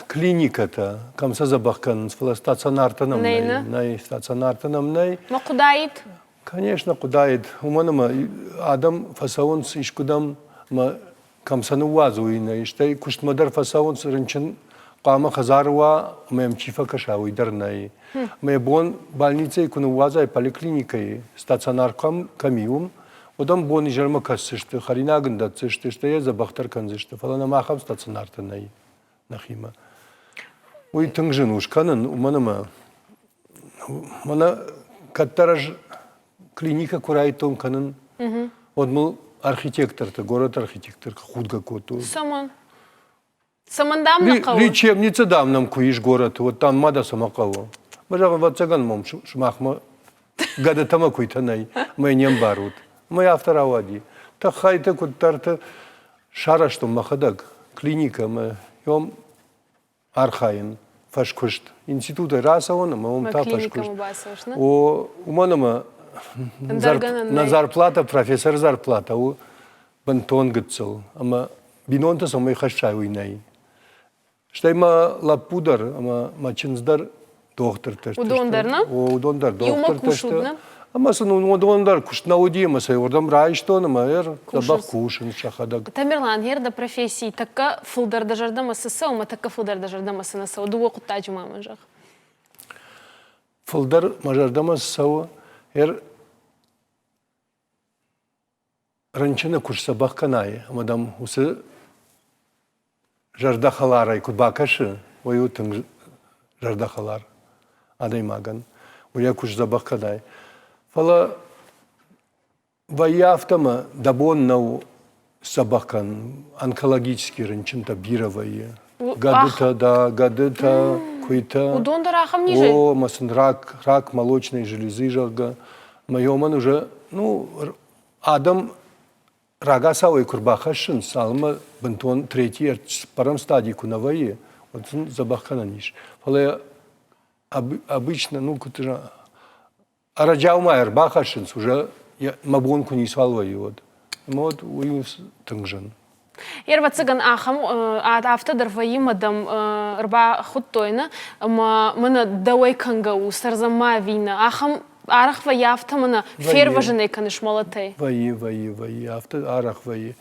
клиникӕтӕ, кӕм сӕ дзӕбӕх кӕнынц, фӕлӕ стационартӕ нӕм нӕй. Нӕй, стационартӕ нӕм нӕй. Ма хъуыдаид? Конечно, хъуыдаид. Уымӕн ӕмӕ адӕм фӕцӕуынц искуыдӕм ӕмӕ кӕм сӕ ныууадзой, нӕй, стӕй куыстмӕ дӕр фӕцӕуынц, рынчын хъуамӕ хӕдзары уа, ӕмӕ йӕм чи фӕкӕса, уый дӕр нӕй. Мӕ бон больницӕйы куы ныууадзай поликлиникӕйы, стационар кӕм, кӕм и, уым, уӕд ӕм бон изӕрмӕ кӕсдзысты, хӕринаг ын дӕтдзысты, стӕй йӕ дзӕбӕхдӕр кӕндзысты, фӕлӕ нӕм ахӕм стационартӕ нӕй нӕхимӕ. Уый тынг зын у скӕнын, уымӕн ӕмӕ мӕнӕ кӕддӕр ӕз клиникӕ куы райдтон кӕнын, уӕд мыл архитектортӕ, горӕты архитектор худгӕ кодтой. Цӕмӕн? Цӕмӕн дам нӕ хъӕуы? Лечебница дам нӕм куы ис горӕты, уӕд дам ма дӕ цӕмӕ хъӕуы? Мӕ зӕгъын, ӕвӕццӕгӕн мӕм сымахмӕ гӕдытӕ мӕ куыйтӕ нӕй, мӕ не мбарут. Мӕ афтӕ рауади. Тыххӕйты куыддӕрты сарӕзтон мӕхӕдӕг клиникӕ мӕ йом архайын фӕскуыст. Институтӕй рацӕуын ӕмӕ уым та фӕскуыст. О, уымӕн ӕмӕ нӕ зарплата, профессоры зарплата у бынтон гыццыл ӕмӕ бинонтӕ цӕмӕй хӕссай, уый нӕй. Стӕй мӕ лӕппу дӕр ӕмӕ мӕ чындз дӕр дохтыртӕ сты. Уыдон дӕр, нӕ? О, уыдон дӕр дохтыртӕ сты. Ӕмӕ сын уыдон дӕр куыст нӕ уыди, ӕмӕ сӕ уырдӕм райстон ӕмӕ ӕр дзӕбӕх кусынц сӕхӕдӕг. Тамерлан, гъер дӕ профессийы тӕккӕ фылдӕр дӕ зӕрдӕмӕ цы цӕуы ӕмӕ тӕккӕ фылдӕр дӕ зӕрдӕмӕ цы нӕ цӕуы, дыууӕ хъуыддаджы ма мын зӕгъ. Фылдӕр мӕ зӕрдӕмӕ цӕуы, ӕр рынчыны куы сдзӕбӕх кӕнай ӕмӕ дӕм уыцы зӕрдӕхӕларӕй куы бакӕсы, уый у тынг зӕрдӕхӕлар адӕймагӕн. Уый йӕ куы сдзӕбӕх кӕнай. Фӕлӕ вӕййы афтӕ ӕмӕ дӕ бон нӕу сдзӕбӕх кӕнын. Онкологический рынчынтӕ бирӕ вӕййы. Гӕдытӕ, да, гӕдытӕ, куыйтӕ. Уыдон дӕр ахӕм низӕй? О, ӕмӕ сын рак, рак молочной железы, зӕгъгӕ. Ӕмӕ уымӕн уже, ну, адӕм рагацау ӕй куы рбахӕссынц, цалынмӕ бынтон третий, цыппӕрӕм стадий куы нӕ вӕййы, уӕд сын дзӕбӕх кӕнӕн ис. Фӕлӕ обычно, ну, куыд ӕрӕджиау ма ӕрбахӕссынц уже мӕ бон куы ницуал вӕййы, уӕд. Ӕмӕ уӕд уый у тынг зын. Ӕрвӕццӕгӕн ахӕм афтӕ дӕр вӕййы мӕ дӕм ӕрбахуыдтой нӕ ӕмӕ мӕнӕ дӕуӕй кӕнгӕ у, цӕрдзӕн ма ӕви нӕ, ахӕм арӕх вӕййы афтӕ мӕнӕ фервӕзын ӕй кӕныс мӕлӕтӕй. Вӕййы, вӕййы, вӕййы, афтӕ арӕх вӕййы.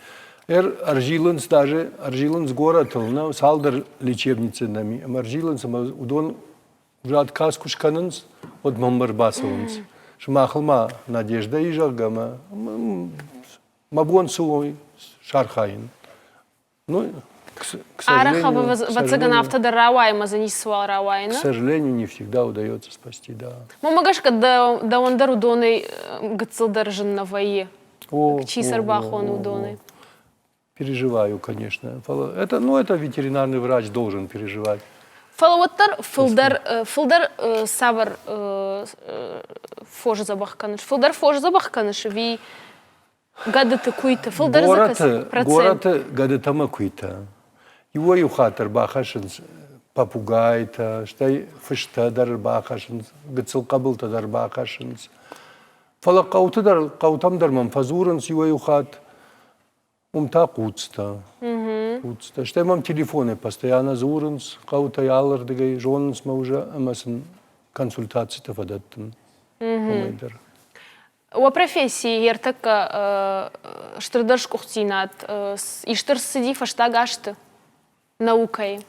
Ӕрзилынц даже, ӕрзилынц горӕтыл, нӕ, цалдӕр лечебницы нӕм и, ӕмӕ ӕрзилынц ӕмӕ уыдон уже отказ куы скӕнынц, уӕд мӕм ӕрбацӕуынц. Сымахыл ма надежда и, зӕгъгӕ, ӕмӕ мӕ бон цы у сархайын. Ну, к сожалению, ӕвӕццӕгӕн, афтӕ дӕр рауайы ӕмӕ дзы ницыуал рауайы, К сожалению, не всегда удается спасти, да. Мӕнмӕ гӕсгӕ, дӕуӕн дӕр уыдонӕй гыццыл дӕр зын нӕ вӕййы. Чи сӕ рбахоны уыдонӕй? Переживаю, конечно. Это, ну, это ветеринарный врач должен переживать. Фӕлӕ уӕддӕр фылдӕр, фылдӕр цавӕр фос дзӕбӕх кӕныс? Фылдӕр фос дзӕбӕх кӕныс ӕви гӕдыты, куыйты? Фылдӕр горӕты, горӕты гӕдытӕ ӕмӕ куыйтӕ. Иуӕй-иу хатт ӕрбахӕссынц попугайтӕ, стӕй фыстӕ дӕр ӕрбахӕссынц, гыццыл хъӕбылтӕ дӕр ӕрбахӕссынц. Фӕлӕ хъӕуты дӕр, хъӕутӕм дӕр мӕм фӕдзурынц иуӕй-иу хатт, Уым та хъуцтӕ. Хъуцтӕ. Стӕй мӕм телефонӕй постоянно дзурынц, хъӕутӕй алырдыгӕй зонынц мӕ уже ӕмӕ сын консультацитӕ фӕдӕттын. Уымӕй дӕр. Уӕ профессийы ӕртӕккӕ стырдӕр сгуыхтдзинад исты рцыди фӕстаг азты? наукӕйы?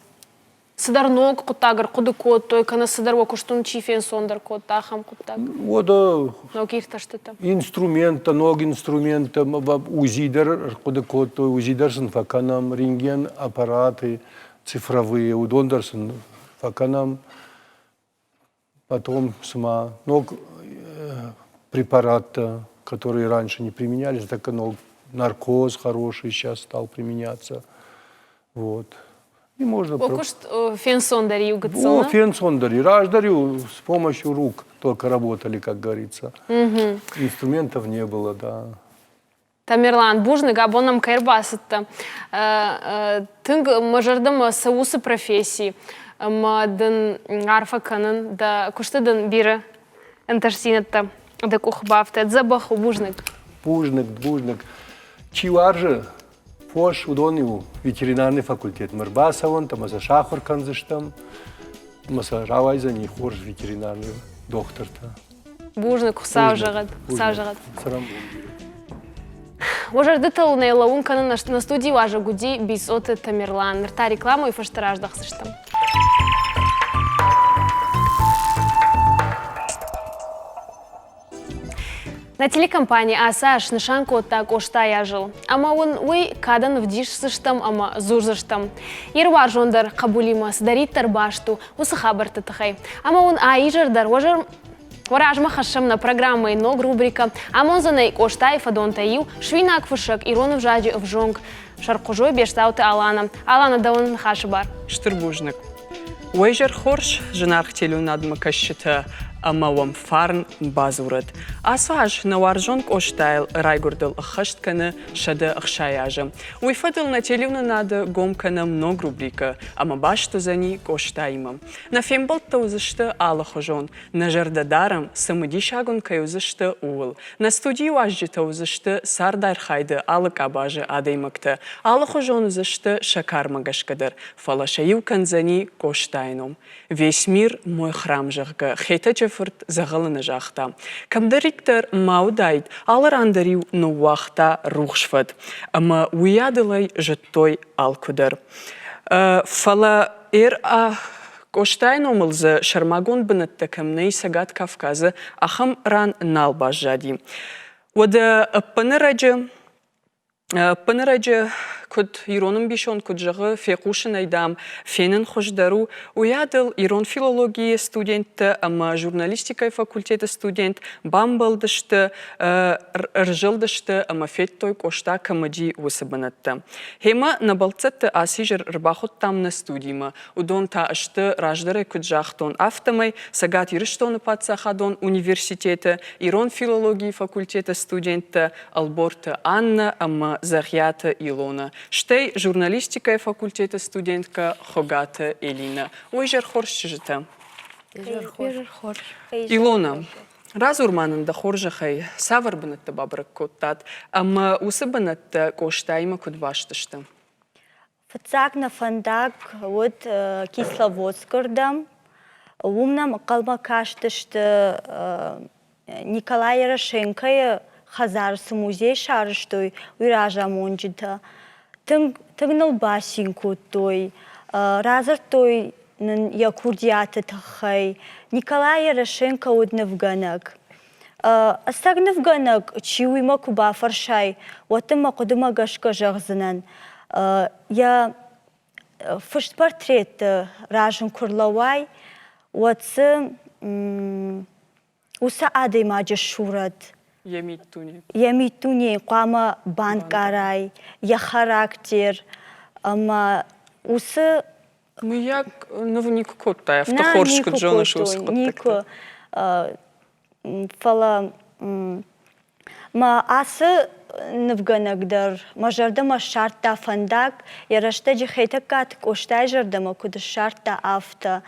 Цыдӕр ног хъуыддаг ӕрхъуыды кодтой, кӕнӕ цыдӕр уӕ куыстон чи фенцондӕр кодта, ахӕм хъуыддаг? Уӕдӕ ног иртӕстытӕ. Инструменттӕ, ног инструменттӕ, УЗИ дӕр ӕрхъуыды кодтой, УЗИ дӕр сын фӕкӕнӕм, рентген аппараты цифровые, уыдон дӕр сын фӕкӕнӕм. Потом, цыма ног препараттӕ, которые раньше не применялись, так ног наркоз хороший сейчас стал применяться. Вот. И можно... Куыст фенцондӕр иу гыццыл. О, фенцондӕр. Раздӕр с помощью рук только работали, как говорится. Угу. Инструментов не было, да. Тамерлан, бузныг, абон нӕм кӕй ӕрбацыдтӕ. Тынг мӕ зӕрдӕмӕ цы уыцы професси, ӕмӕ дын арфӕ кӕнын, дӕ куысты дын бирӕ ӕнтыстдзинӕдтӕ дӕ къухы бафтӕд. Дзӕбӕх у, бузныг. Бузныг, бузныг. Чи уарзы фос, уыдон-иу ветеринарный факультетмӕ ӕрбацӕуӕнт ӕмӕ сӕ сахуыр кӕндзыстӕм, ӕмӕ сӕ рауайдзӕни хорз ветеринарный дохтыртӕ. Бузныг, Хуыцау зӕгъӕд. Хуыцау зӕгъӕд. Уӕ зӕрдӕтыл нӕ лӕууын кӕнын нӕ студийы уазӕг уыди Бицъоты Тамерлан. Ныр та рекламӕйы фӕстӕ раздӕхдзыстӕм. Нӕ телекомпани ацы аз снысан кодта Къостайы азыл. Ӕмӕ уын уый кадӕн ӕвдисдзыстӕм ӕмӕ дзурдзыстӕм. Йе руарзондӕр хъӕбулимӕ цыдӕриддӕр баст у, уыцы хабӕртты тыххӕй. Ӕмӕ уын а изӕр дӕр уӕ уӕ размӕ хӕссӕм нӕ программӕйы ног рубрикӕ «Амондзӕн ӕй Къостайы фӕдонтӕй иу суинаг фыссӕг ирон ӕвзаджы ӕвзонг сӕрхъуызой Бестауты Алана. Алана, дӕуӕн ныхасы бар. Стыр бузныг. Уӕ изӕр хорз, зынаргъ телеуынадмӕ кӕсджытӕ ӕмӕ уӕм фарн бадзурӕд. Ацы аз нӕ уарзон Къостайыл райгуырдыл ӕххӕст кӕны 160 азы. Уый фӕдыл нӕ телеуынынады гом кӕнӕм ног рубрикӕ ӕмӕ баст уыдзӕни Къостаимӕ. Нӕ фембӕлдтӕ уыдзысты алыхуызон. Нӕ зӕрдӕ дарӕм, цымыдисаг уын кӕй уыдзысты, ууыл. Нӕ студийы уазджытӕ уыдзысты цардархайды алы къабазы адӕймӕгтӕ. Алыхуызон уыдзысты сӕ кармӕ гӕсгӕ дӕр, фӕлӕ сӕ иу кӕндзӕни Къостайы ном. Весь мир мой храм, зӕгъгӕ, Хетӕджы фырт дзӕгъӕлы нӕ загъта. Кӕмдӕриддӕр ма уыдаид, алы ран дӕр-иу ныууагъта рухс фӕд. Ӕмӕ уыйадыл ӕй зыдтой алкуыдӕр. Фӕлӕ ӕр Къостайы номыл дзы сӕрмагонд бынӕттӕ кӕм нӕй Цӕгат Кавказы, ахӕм ран нал баззади. Уӕдӕ ӕппынӕрӕджы Ӕппынӕрӕджы, куыд ирон ӕмбисонд куыд зӕгъы, фехъусынӕй, дам, фенын хуыздӕр у, уыйадыл ирон филологийы студенттӕ ӕмӕ журналистикӕйы факультеты студент бамбӕлдысты, ӕрзылдысты ӕмӕ федтой Къоста кӕм уыди, уыцы бынӕттӕ. Гъемӕ нӕ бӕлццӕтты ацы изӕр ӕрбахуыдтам нӕ студимӕ. Уыдон та сты, раздӕрӕй куыд загътон, афтӕмӕй Цӕгат Ирыстоны паддзахадон университеты ирон филологийы факультеты студенттӕ Ӕлборты Аннӕ ӕмӕ Дзӕгъиаты Илонӕ, стӕй журналистикӕйы факультеты студенткӕ Хуыгаты Элинӕ. Уый зӕрхорз чызджытӕ. Илонӕ, радзур-ма нын дӕ хорзӕхӕй, цавӕр бынӕттӕ бабӕрӕг кодтат ӕмӕ уыцы бынӕттӕ Къостаимӕ куыд баст сты? Фыццаг нӕ фӕндаг уыд Кисловодскы рдӕм. Уым нӕм ӕнхъӕлмӕ кастысты Николай Ярошенкойы хӕдзары цы музей сарӕзтой, уый разамонджытӕ. Тынг, тынг ныл бацин кодтой, радзырдтой нын йӕ курдиаты тыххӕй. Николай Ярошенко уыд нывгӕнӕг. Ӕцӕг нывгӕнӕг чи уый мӕ куы бафӕрсай, уӕд дын мӕ хъуыдымӕ гӕсгӕ зӕгъдзынӕн. Йӕ фыст портретты раз ын куы рлӕууай, уӕд дзы уыцы адӕймаджы сурӕт йӕ миддуне. Йӕ миддунейы хъуамӕ банкъарай, йӕ характер ӕмӕ уыцы Мыййаг, ныв никуы кодтай, афтӕ хорз куыд зоныс уыцы хъуыддӕгтӕ? Никуы. Фӕлӕ мӕ ацы нывгӕнӕг дӕр мӕ зӕрдӕмӕ ссардта фӕндаг, йӕ рӕстӕджы Хетӕгкаты Къостайы зӕрдӕмӕ куыд ссардта, афтӕ.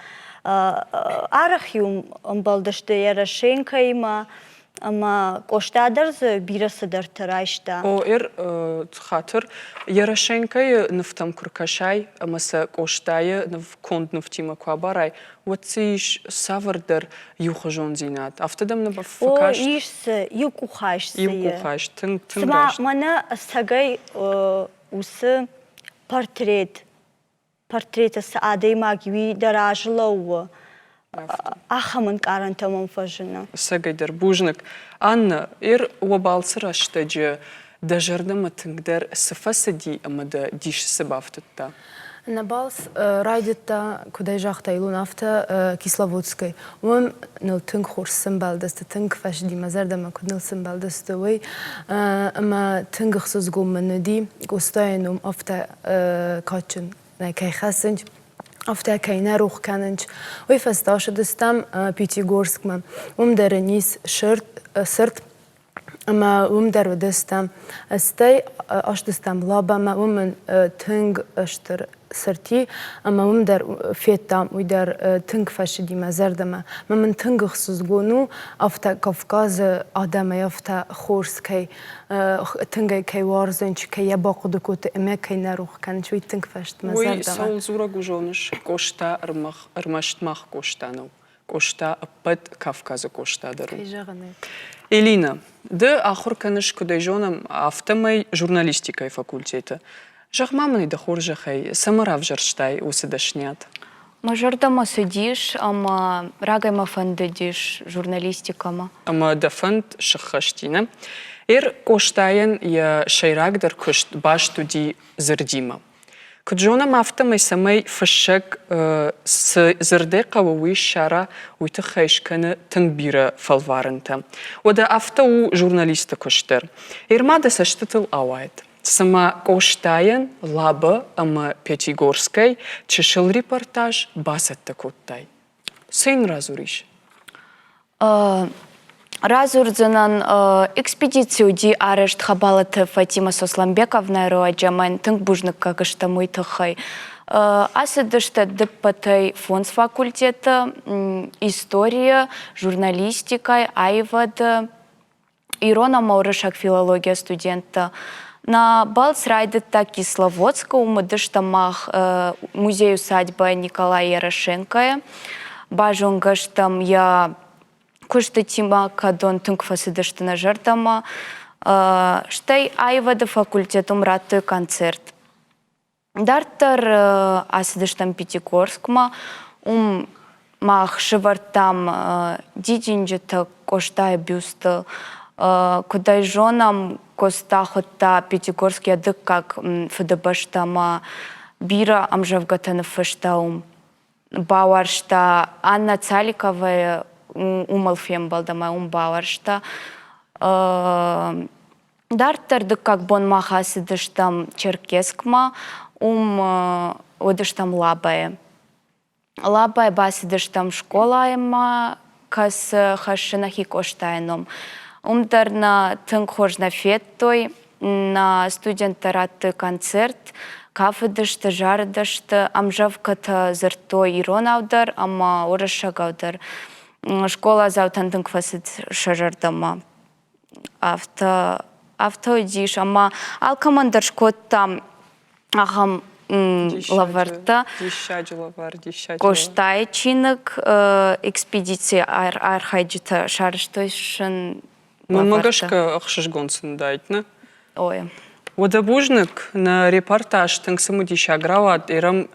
Арӕх-иу ӕмбӕлдысты Ярошенкоимӕ, ӕмӕ Къоста дӕр дзы бирӕ цыдӕртӕ райста. О, эр, хатыр, Ярошенкойы нывтӕм куы ркӕсай ӕмӕ сӕ Къостайы конд нывтимӕ куы абарай, уӕд дзы ис цавӕрдӕр иухуызондзинад. Афтӕ дӕм нӕ фӕкаст? О, ис дзы, иу къухайст дзы Иу къухайст, тынг, тынг Цыма раст. мӕнӕ ӕцӕгӕй уыцы портрет портреты цы адӕймаг уый дӕ разы лӕууы, ахӕм ӕнкъарӕнтӕ мӕм фӕзыны. Ӕцӕгӕйдӕр, бузныг. Аннӕ, ир уӕ балцы рӕстӕджы дӕ зӕрдӕмӕ тынгдӕр цы фӕцыди ӕмӕ дӕ дисы цы бафтыдта? Нӕ балц райдыдта, куыд ӕй загъта Илон, афтӕ Кисловодскӕй. Уым ныл тынг хорз сӕмбӕлдысты, тынг фӕцыди мӕ зӕрдӕмӕ, куыд ныл сӕмбӕлдысты, уый. Ӕмӕ тынг ӕхсызгон мын уыди, Къостайы ном афтӕ кадджын кӕй хӕссынц, афтӕ кӕй нӕ рох кӕнынц. Уый фӕстӕ ацыдыстӕм Пятигорскмӕ. Уым дӕр ын ис цырт ӕмӕ уым дӕр уыдыстӕм. Стӕй ацыдыстӕм Лабӕмӕ, уым ын тынг стыр цырт и, ӕмӕ уым дӕр федтам, уый дӕр тынг фӕцыди мӕ зӕрдӕмӕ. Мӕ мын тынг ӕхсызгон у, афтӕ Кавказы адӕмӕй афтӕ хорз кӕй тынг ӕй кӕй уарзынц, кӕй йӕ бахъуыды кодтой ӕмӕ кӕй нӕ рох кӕнынц, уый тынг фӕст мӕ Уый зӕрдӕмӕ. цӕуыл дзурӕг у, зоныс, Къоста ӕрмӕст мах Къоста нӕу. Къоста ӕппӕт Кавказы Къоста дӕр у. Кӕй зӕгъын ӕй. Элина, ды ахуыр кӕныс, куыд ӕй зонӕм, афтӕмӕй журналистикӕйы факультеты. Зӕгъ-ма мын, дӕ хорзӕхӕй, цӕмӕ равзӕрстай уыцы дӕсниад? Мӕ зӕрдӕмӕ цыдис ӕмӕ рагӕй мӕ фӕндыдис журналистикӕмӕ. Ӕмӕ дӕ фӕнд сыххӕст и, нӕ? Эр Къостайӕн йӕ сӕйрагдӕр куыст баст уыди дзырдимӕ. Куыд зонӕм, афтӕмӕй цӕмӕй фыссӕг цы дзырдӕй хъӕуы, уый ссара, уый тыххӕй скӕны тынг бирӕ фӕлварӕнтӕ. Уӕдӕ афтӕ у журналисты куыст дӕр. Эрма дӕ цӕстытыл ауайӕд. Цыма Къостайӕн Лабӕ ӕмӕ Пятигорскӕй чысыл репортаж бацӕттӕ кодтай. Цы йын радзурис? Радзурдзынӕн экспедици уыди арӕзт Хабалаты Фатима Сосланбековнайы руаджы ӕмӕ йын тынг бузныггаг стӕм уый тыххӕй. Ацыдысты дыппӕтӕй фондз факультеты историйы, журналистикӕйы, аивады, ирон ӕмӕ уырыссаг филологийӕ студенттӕ. Нӕ балц райдыдта Кисловодскы, уым уыдыстӕм мах музей-усадьба Николая Ярошенкойы. Базонгӕ стӕм йӕ куыстытимӕ, кӕдон тынг фӕцыдысты нӕ зӕрдӕмӕ. Стӕй аивады факультет уым радтой концерт. Дарддӕр ацыдыстӕм Пятигорскмӕ. Уым мах сывӕрдтам дидинджытӕ Къостайы бюстыл. Куыд ӕй зонӕм, Къоста хуыдта Пятигорск йӕ дыккаг фыдыбӕстӕ ӕмӕ бирӕ ӕмзӕвгӕтӕ ныффыста уым. Бауарзта Анна Цаликовайы уымыл фембӕлд ӕмӕ уым бауарзта. Дарддӕр дыккаг бон мах ацыдыстӕм Черкесскмӕ, уым уыдыстӕм Лабӕйы. Лабӕйы бацыдыстӕм скъолаймӕ, кӕцы хӕссы нӕхи Къостайы ном. Уым дӕр нӕ тынг хорз нӕ федтой, нӕ студенттӕ радтой концерт, кафыдысты, зарыдысты, ӕмзӕвгӕтӕ дзырдтой иронау дӕр ӕмӕ уырыссагау дӕр. Скъоладзаутӕн тынг фӕцыд сӕ зӕрдӕмӕ. Афтӕ, афтӕ уыдис ӕмӕ алкӕмӕн дӕр скодтам ахӕм лӕвӕрттӕ. Диссаджы лӕвар, диссаджы. Къостайы чиныг экспедицийы архайджытӕ сарӕзтой сын Мӕнмӕ гӕсгӕ ӕхсызгон сын уыдаид, нӕ? Ой. Уӕдӕ бузныг, нӕ репортаж тынг цымыдисаг рауад. Ирӕм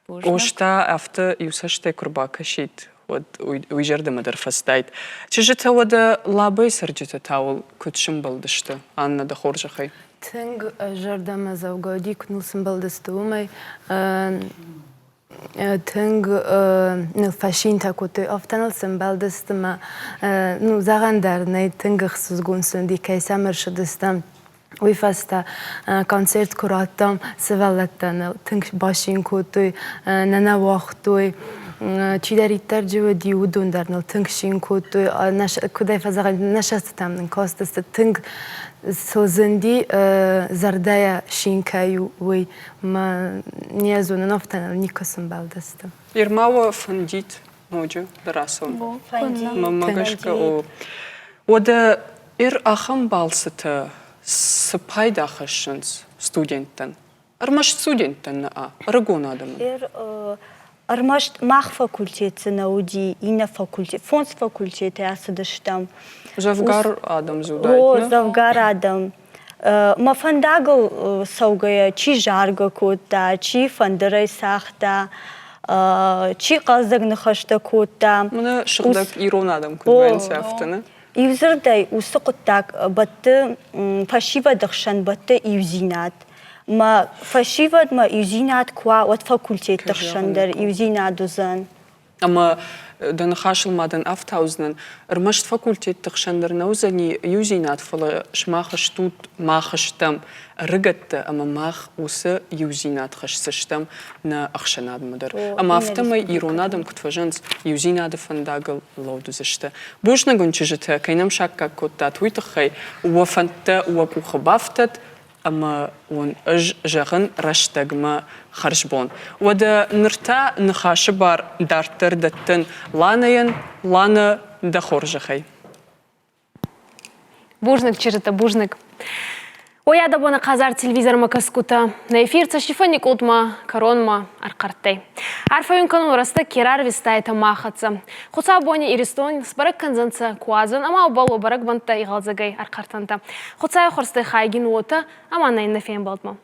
Къоста афтӕ иу цӕстӕй куы рбакӕсид, уӕд уый зӕрдӕмӕ дӕр фӕцыдаид. Чызджытӕ уӕдӕ Лабӕйы цӕрджытӕ та уыл куыд сымбӕлдысты, Аннӕ, дӕ хорзӕхӕй? Тынг зӕрдӕмӕдзӕугӕ уыди, куыд ныл сымбӕлдысты, уымӕй. Тынг ныл фӕсинтӕ кодтой, афтӕ ныл сымбӕлдысты мӕ, ну, зӕгъӕн дӕр нӕй, тынг ӕхсызгон сын уыди, кӕй сӕм ӕрцыдыстӕм. Уый фӕстӕ концерт куы радтам, сывӕллӕттӕ ныл тынг бацин кодтой, нӕ нӕ уагътой. Чидӕриддӕр джы уыди, уыдон дӕр ныл тынг цин кодтой. Куыд ӕй фӕзӕгъӕм, нӕ сӕстытӕм нын кастысты, тынг сыл зынди зӕрдӕйӕ цин кӕй у, уый. Мӕ не зонын, афтӕ ныл никуы сымбӕлдысты. Ирма уӕ фӕндид ноджы дӕр ацӕуын? Мӕнмӕ гӕсгӕ, о. Уӕдӕ Ир ахӕм балцытӕ цы пайда хӕссынц студенттӕн? Ӕрмӕст студенттӕн нӕ, ӕрыгон адӕмӕн. Ир ӕрмӕст мах факультеты нӕ уыди, иннӕ факультет, фондз факультеты ацыдыстӕм. Дзӕвгар адӕм дзы уыдаид, О, дзӕвгар адӕм. Мӕ фӕндагыл цӕугӕйӕ чи заргӕ кодта, чи фӕндырӕй цагъта, чи хъӕлдзӕг ныхӕстӕ кодта. Мӕнӕ сыгъдӕг ирон адӕм куыд вӕййынц, афтӕ, нӕ? Иудзырдӕй, уыцы хъуыддаг бӕтты фӕсивӕды хсӕн бӕтты иудзинад. Мӕ фӕсивӕдмӕ иудзинад куы уа, уӕд факультетты хсӕн дӕр иудзинад уыдзӕн. Ӕмӕ дӕ ныхасыл ма дын ӕфтаудзынӕн, ӕрмӕст факультетты хсӕн дӕр нӕ уыдзӕни иудзинад, фӕлӕ сымах стут, мах стӕм ӕрыгӕттӕ ӕмӕ мах уыцы иудзинад хӕсдзыстӕм нӕ ӕхсӕнадмӕ дӕр. Ӕмӕ афтӕмӕй ирон адӕм куыд фӕзӕгъынц, иудзинады фӕндагыл лӕуд уыдзысты. Бузныг уын, чызджытӕ, кӕй нӕм саккаг кодтат, уый тыххӕй. Уӕ фӕндтӕ уӕ къухы бафтӕд, ӕмӕ уын ӕз зӕгъын рӕстӕгмӕ хӕрзбон. Уӕдӕ ныр та ныхасы бар дарддӕр дӕттын Ланӕйӕн. Ланӕ, дӕ хорзӕхӕй. Бузныг, чызджытӕ, бузныг. Ой, адӕбоны хъазар телевизормӕ кӕсгутӕ, нӕ эфир цӕстифӕнникъулдмӕ кӕронмӕ ӕрхъӕрттӕй. Арфӕ уин кӕнун рӕстӕг ке рарвистайтӕ ма хӕццӕ. Хуцаубони Иристон сбӕрӕг кӕндзӕнцӕ куадзӕн ӕма уобӕл бӕрӕгбӕнттӕ игъӕлдзӕгӕй ӕрхъӕртӕнтӕ. Хуцауи хуӕрзтӕй хайгин уотӕ ӕма нӕ иннӕ фембӕлдмӕ.